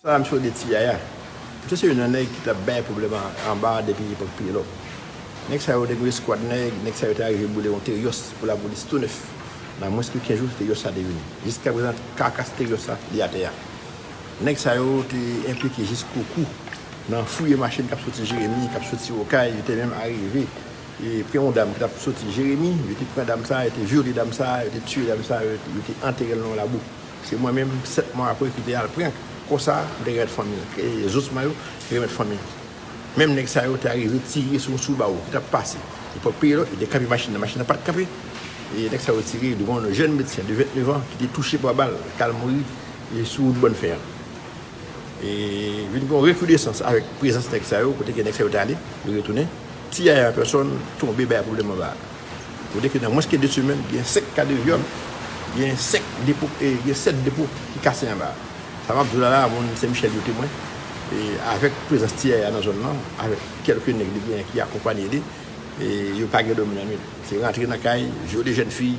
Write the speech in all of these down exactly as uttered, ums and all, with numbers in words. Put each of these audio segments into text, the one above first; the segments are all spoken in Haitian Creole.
Sa a, misye rele Ti Yaya. Misye se youn nan nèg ki t ap bay pwoblèm an- anba a depi epòk Pyelò. Nèg sa yo te gen yon eskwad nèg, nèg sa yo te arive boule yon teryòs pou lapolis tou nèf. Nan mwens ke kenz jou, teryòs sa te vini. Jiskaprezan, kakas teryòs sa, li atè a. Nèg sa yo te enplike jiskokou nan fouye machin k ap soti Jeremi, k ap soti Okay, yo te menm arive e pran yon dam ki t ap soti Jeremi, yo te pran dam sa, yo te vyole dam sa, yo te tiye dam sa, yo te, yo te antere l nan yon labou. Se mwen menm, sèt mwa apre, ki te al pran kò sa, m te remèt fanmi l. E zosman yo, te remèt fanmi l. Menm nèg sa yo te arive tire sou yon soubawou ki t ap pase. Epòk Pyelò, yo te kanpe machin nan, machin nan pa t kanpe. E nèg sa yo tire, li gen yon jèn medsen de vennèf an ki te touche pa bal, k al mouri e sou wout Bòn Fè an. E vin gen yon rekidesans avèk prezans nèg sa yo, kote ke nèg sa yo te ale, yo retounen. Ti Yaya an pèsòn tonbe bay pwoblèm anba a. Kote ke nan mwens ke de semèn, gen senk ka de vyòl, gen senk depo, e gen sèt depo ki kase anba a. Sa m ap di w la, la, moun Sen Michèl yo temwen, e avèk prezans Ti Yaya nan zòn nan, avèk kèlke nèg li genyen ki akonpanye li, e yo pa gen dòmi nan nwit. Se rantre nan kay, vyole jèn fi,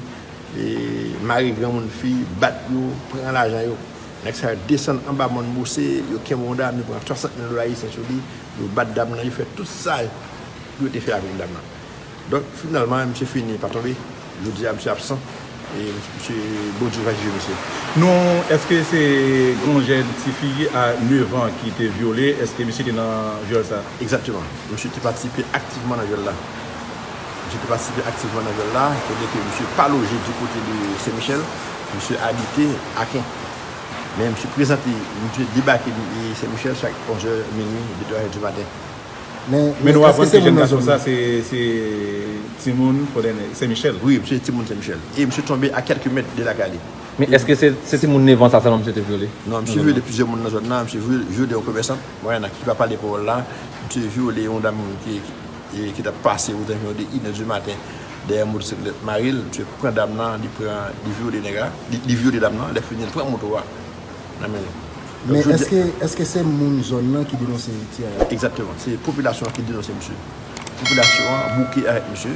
e mare granmoun fi, bat yo, pran lajan yo. Nèg sa yo desann anba mòn Bose, yo kenbe yon dam, yo pran swasant mil dola ayisyen sou li, yo bat dam nan, yo fè tout sa yo te fè avèk dam nan. Donk, finalman, misye fini pa tonbe. Jodi a, misye absan. E misye, Bondye va jije misye. Non, èske se yon jèn tifi a nèf an ki te vyole? Èske misye te nan vyòl sa? Egzakteman. Misye te patisipe aktivman nan vyòl la. Misye te patisipe aktivman nan vyòl la, kote ke misye pa loje di kote de Sen Michèl, misye abite Aken. Men misye prezante, misye debake Sen Michèl chak onz è, minui, de twa è di maten. Men, Men nou aprann ke jèn gason sa se, se timoun Fòdènè, Sen Michèl. Wi, misye timoun Sen Michèl. E misye tonbe a kèlke mèt de lakay li. Men èske se, se timoun nèf an sa sèlman misye te vyole? Non, misye vyole plizyè moun nan zòn nan, misye vyole, vyole yon komèsant, Moyana, ki pa pale pawòl la, misye vyole yon dam ki, ki, e, ki t ap pase otanviwon de inè di maten dèyè motosiklèt mari l, misye pran dam nan, li pran, li vyole nèg la, li, li vyole dam nan, lè fini l pran moto a nan men li. Men èske, èske se moun zòn nan ki denonse Ti Yaya? Egzakteman, se popilasyon an ki denonse misye. Popilasyon an bouke avèk misye,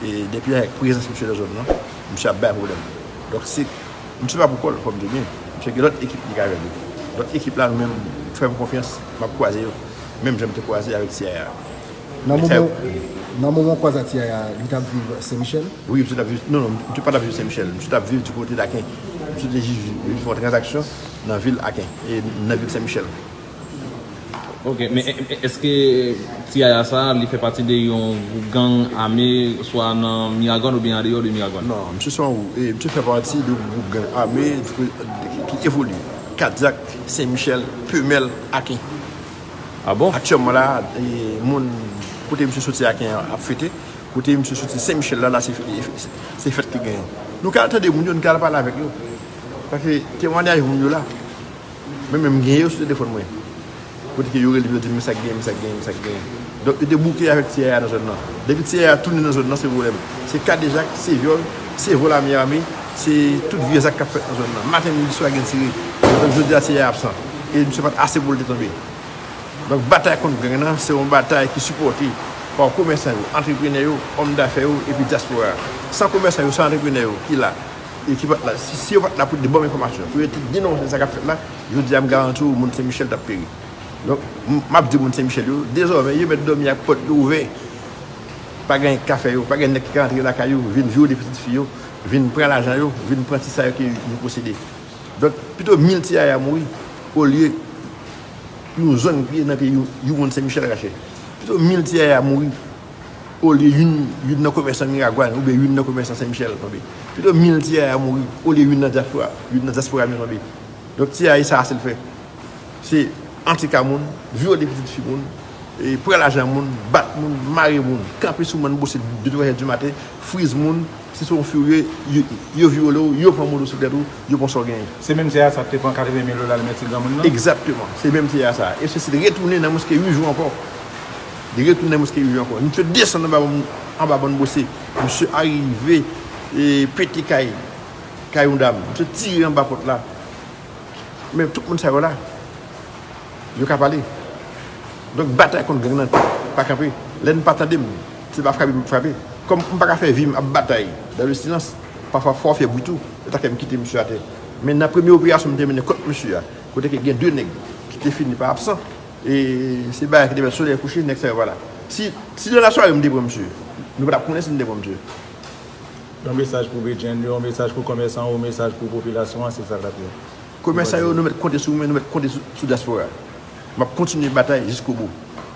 e depi avèk prezans misye nan zòn nan, misye ap bay pwoblèm. Donk, se, misye pa pou kò l, fò m di w byen. Misye gen lòt ekip li ka avèk li. Lòt ekip la, nou menm, fè m konfyans, m ap kwaze yo. Menm jan m te kwaze avèk Ti Yaya. Nan moman, nan moman w kwaze a Ti Yaya, li t ap viv Sen Michèl? Wi, misye t ap viv, non, non, misye pa t ap viv Sen Michèl. Misye t ap viv di kote Aken. Misye te jis vin fè yon tranzaksyon nan vil Aken, e nan vil Sen Michèl. Ok, men e- e- èske Ti Yaya sa, li fè pati de yon gwoup gang ame, swa nan Miragwàn oubyen andeyò de Miragwàn? Non, misye se yon, e, misye fè pati de yon gwoup gang ame ki, ki evolye. Kadyak, Sen Michèl, Pemèl, Aken. Ah bon? Aktyèlman la, e, moun kote misye soti Aken an ap fete, kote misye soti Sen Michèl la, la se, se fèt ki genyen. Nou ka tande moun yo, nou ka al pale avèk yo. Paske temwayaj moun yo la. Mwen menm, m gen yo sou telefòn mwen. Kote ke yo rele m, yo di m sa k genyen, m sa k genyen, m sa k genyen. Donk, yo te bouke avèk Ti Yaya nan zòn nan. Depi Ti Yaya tounen nan zòn nan, se pwoblèm. Se kadejak, se vyòl, se vòl a men ame, se tout vye zak k ap fèt nan zòn nan. Maten, midi, swa, gen tire. Donk, jodi a, Ti Yaya absan. E misye pa t ase pou l te tonbe. Donk, batay kont gang nan, se yon batay ki sipòte pa komèsan yo, antreprenè yo, òm dafè yo, epi dyaspora a. San komèsan yo, san antreprenè yo ki la, e ki pa t la, si, si yo pa t la pou te ban m enfòmasyon, pou yo te denonse sa k ap fèt la, jodi a, m garanti w, moun Sen Michèl t ap peri. Donk, m, m ap di moun Sen Michèl yo, dezòmè, yo mèt dòmi ak pòt yo ouvè. Pa gen k ka fè yo, pa gen nèg ki ka antre lakay yo, vin vyole pitit fi yo, vin pran lajan yo, vin pran ti sa yo ke yo posede. Donk, pito mil Ti Yaya mouri, olye yon zòn ki nan pye yon, yon moun Sen Michèl rache. Pito mil Ti Yaya mouri, olye youn, youn nan komèsan Miragwàn oubyen youn nan komèsan Sen Michèl tonbe. Pito mil Ti Yaya mouri, olye youn nan dyaspora, youn nan dyaspora nou tonbe. Donk, Ti Yaya sa ase l fè. Se antre kay moun, vyole pitit fi moun, e pran lajan moun, bat moun, mare moun, kanpe sou mòn Bose de twa è di maten, friz moun, si se yon fi w ye, yo, yo vyole w, yo pran motosiklèt ou, yo pran sa w genyen. Se menm Ti Yaya sa k te pran katreven mil dola l mèt ti granmoun nan? Egzakteman, se menm Ti Yaya sa. E se, se retounen nan mwens ke uit jou ankò. Li retounen nan mwens ke uit jou ankò. Misye desann anba, anba mòn Bose. Misye arive, e, pete kay, kay yon dam. Misye tire anba pòt la. Men tout moun sa yo la, yo ka pale. Donk, batay kont gang nan pa kanpe. Lè n pa tande m, se pa frape pou m frape. Kòm m pa ka fè vi m ap batay dans le silence, pafwa fò w fè bri tou, se ta fè m kite misye atè. Men nan premye operasyon m te mennen kont misye a, kote ke gen de nèg ki, Te fini pa absan. E se bagay ki te fèt, solèy kouche, nèg sa yo pa la. Si, si nan lasware m te pran misye, nou pa t ap konnen si m te pran misye. Yon mesaj pou Bedjine yo, yon mesaj pou komèsan, yon mesaj pou popilasyon an, se sa l ap ye. Komèsan yo, nou mèt konte sou mwen, nou mèt konte sou, sou dyaspora. M ap kontinye batay jiskobou.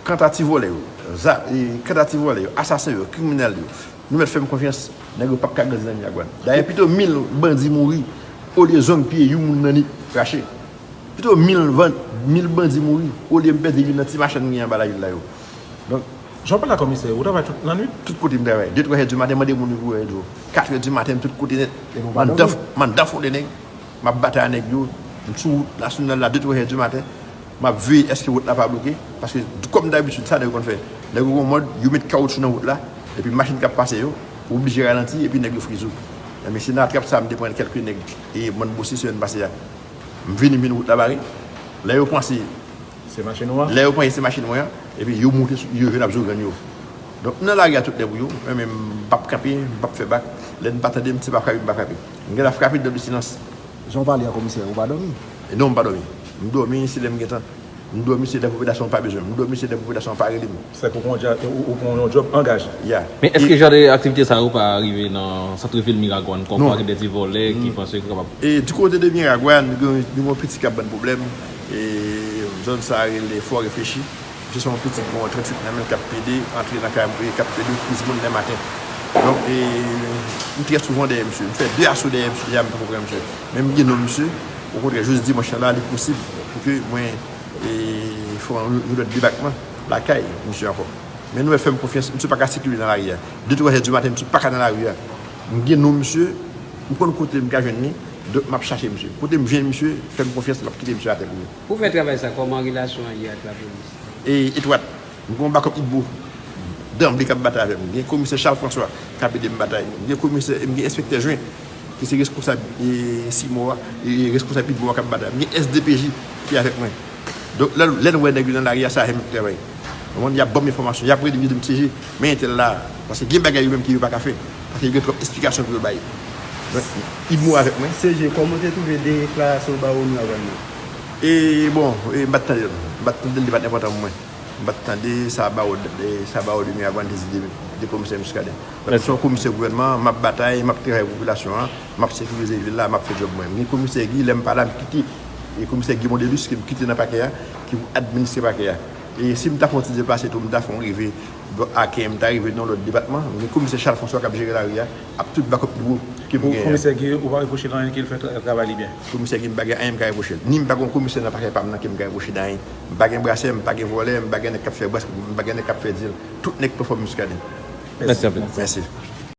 Kanta ti vòlè yo, za, e, kanta ti vòlè yo, asasen yo, kriminèl yo, nou mèt fè m konfyans, nèg yo p ap ka grandi nan Miragwàn. Dayè, pito mil bandi mouri, olye zong piye yon moun nan nip rache. Pito mil van, mil bandi mouri, olye m pèdi youn nan ti machann m gen anba lavil la yo. Donk, Jan w pale a komisè, ou travay tout lannwit? Tout kote m travay. De twè è di maten, mande moun yo pou yo ede w. Kat è di maten, m tout kote nèt. M anndan, m anndan fon de nèg. M ap batay a nèg yo. M sou wout nasyonal la de twè è di maten. M ap veye èske wout la pa bloke. Paske, kòm dabitid, sa nèg yo konn fè. Nèg yo gon mòd, yo met kawoutchou nan wout la. Epi machin k ap pase yo, ou oblije ralanti, epi nèg yo frize w. Ebyen, se nan atrap sa a m te pran kèlke nèg e bann bosi semèn pase a. M vini, m vin wout la bare. Lè yo panse Se machin ou an? Lè yo panyen se machin mwen an, epi yo moute sou, yo jwenn ap zo grenn yo. Donk, m nan lari a tout lè pou yo, mwen menm m p ap kanpe, m p ap fè bak. Lè n pa tande m, se pa frape m pa frape. M gen dwa frape dan le silans. Jan w pale a komisè, ou pa dòmi? Non, m pa dòmi. M dòmi se lè m gen tan. M dòmi se lè popilasyon an pa bezwen m. M dòmi se lè popilasyon an pa rele m. Sèke ou pran yon dja- ou- ou pran yon djòb angaje. Ya. Men èske jan de aktivite sa yo pa rive nan sant vil Miragwàn, kòm pa gen de ti vòlè ki panse yo kapab E di kote de Miragwàn, nou gen, nou gen yon piti k ap ban n pwoblèm. E zòn sa a rele Fò Reflechi. Misye se yon piti ki gen yon tranntuit nan men l k ap pede antre nan kay mwen, k ap pede friz moun lè maten. Donk, e, m trè souvan dèyè misye. M fè de aso dèyè misye, deja m poko pran misye. Men m gen non misye. Okontrè, jodi dimanch lan la, li posib pou ke mwen e, fè yon, yon lòt debakman lakay misye ankò. Men nou mèt fè m konfyans, misye pa ka sikile nan lari a. De twè è di maten, misye pa ka nan lari a. M gen non misye, m konn kote m ka jwenn li, donk m ap chache misye. Kote m jwenn misye, fè m konfyans, m ap kite misye atè pou ou. Pou w fè travay sa, kòman relasyon an ye ak lapolis? E, etwat. M gen yon bakòp Itbo, Danble k ap batay avè m. M gen komisè Charles François k ap ede m batay. M gen komisè, m gen enspektè Jwen, ki se reskonsab e, Simo a, e reskonsab Itbo a k ap batay. M gen S D P J ki avèk mwen. Donk, lè, lè n wè nèg yo nan lari a, se avè m y ap travay. Ou konprann? Y ap ban m enfòmasyon, y ap rele m, yo di m, T G, men entèl la. Paske gen bagay yo menm ke yo pa ka fè. Paske yo gen twòp esplikasyon pou yo bay. Donk, Itbo avèk mwen. T G, kòman w te twouve deklarasyon Bawo Miragwàn nan? E, bon, e, m pa t tande l. M pa t tande l, li pa t enpòtan pou mwen. M pa t tande sa Bawo, sa Bawo de Miragwàn te di de, de komisè Muscadin. Donk, m se yon komisè gouvènman, m ap batay, m ap travay pou popilasyon an, m ap sekirize vil la, m ap fè djòb mwen. M gen komisè Guy, lè m pa la, m kite, e komisè Guy Mondelus, ke m kite nan pakè a, ki pou administre pakè a. E si m ta fè yon ti deplase tou, m ta fè yon rive bò Aken, m ta rive nan yon lòt depatman, m gen komisè Charles François k ap jere lari a, ak tout bakòp Itbo ke m genyen an. Komisè Guy, ou pa repwoche l anyen, ke l fè tra- travay li byen? Komisè Guy, m pa gen anyen m ka repwoche l. Ni m pa gen yon komisè nan pakè pa m nan ke m ka repwoche de anyen. M pa gen brasè, m pa gen vòlè, m pa gen nèg k ap fè bras, m pa gen nèg k ap fè dil. Tout nèg pèfòm Muscadin. Mèsi anpil. Mèsi.